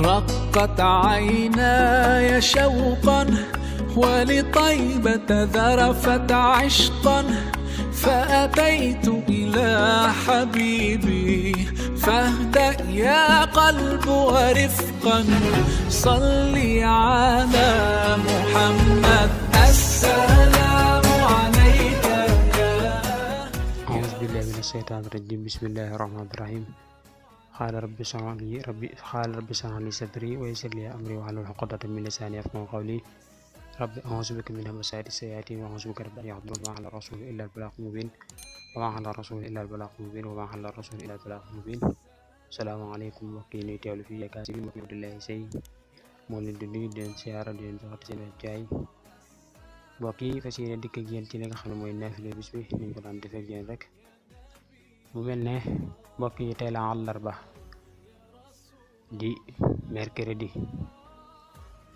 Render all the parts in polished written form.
رقت عيناي شوقا ولطيبة ذرفت عشقا فأتيت إلى حبيبي فاهدأ يا قلب ورفقا صلي على محمد السلام عليك يا أعوذ بالله من الشيطان الرجيم بسم الله الرحمن الرحيم قال رب اشرح لي صدري ويسر لي أمري واحلل عقدة من لساني يفقهوا قولي رب أعوذ بك من همزات الشياطين وأعوذ بك رب أن يحضرون وما على الرسول إلا البلاغ المبين Assalamualaikum mbokk yi ñuy teewlu fii yaakaar si mbokk Abdoulaye Seye moo leen di nuyu di leen siyaara di leen jox seen wàccuwaay mbokk yi fas yéene dikk ak yéen ci li nga xam ne mooy naafila bis bi niñ ko daan defee ak yéen rek mu mel ne mbokk yi tey la àllarba di mercredi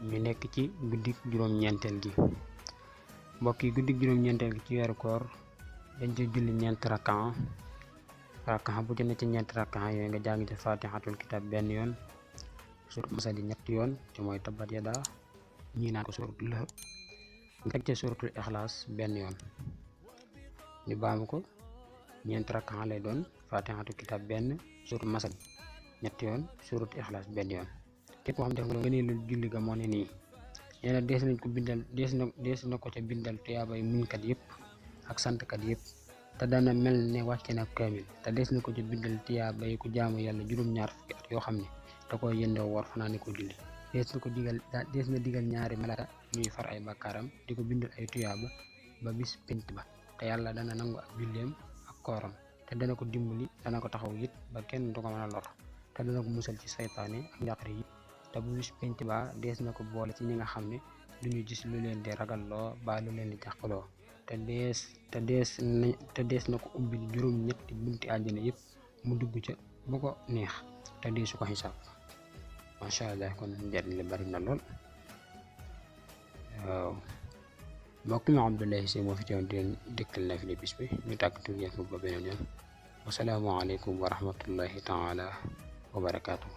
ñu nekk ci guddik juróom-ñeenteel gi mbokk yi guddik juróom-ñeenteel gi ci weeru koor dañ ci julli ñeenti rakka bu ci ne ci ñeenti rakka yooyu nga jàng ci fatihatul kitab benn yoon surat masadi ñetti yoon te mooy tabbat yada ñi naan ko suratul lahab nga teg ci suratul ikhlas benn yoon ñu baamu ko ñeenti rakka lay doon fatihatul kitab benn surat masadi ñetti yoon suratul ikhlas benn yoon képp koo xam def nga ngeen lu julli ga moo ne nii neena dees nañ ko bindal dees na ko ca bindal tuyaabay muñkat yépp ak santkat yépp te dana mel ne wàcce na kaamil te des na ko ci bindal tiyaaba yi ku jaamu yàlla juróom-ñaar fukki at yoo xam ne da ko yendoo woor fanaane ko julli des na digal ñaari malaaka ñuy far ay bakkaaram di ko bindal ay tuyaaba ba bis pénc ba te yàlla dana nangu ak julleem ak kooram te dana ko dimbali dana ko taxaw it ba kenn du ko mën a lor te dana ko musal ci saytaane ak njàqare yi te bu bis pénc ba des na ko boole ci ñi nga xam ne duñu gis lu leen di ragalloo ba lu leen di jàqaloo te dees na ko ubbil juróom-ñetti bunti àjjana yëpp mu dugg ca bu ko neex te deesu ko xisaab masha Allah kon njariñ la bari na lool waaw mbokk mi Abdoulaye Seye moo fi teewoon di leen dëkkal na fi bis bi ñu tàggatu yéen ba beneen yoon wasalaamu aleykum wa rahmatullahi taala wa barakaatuh.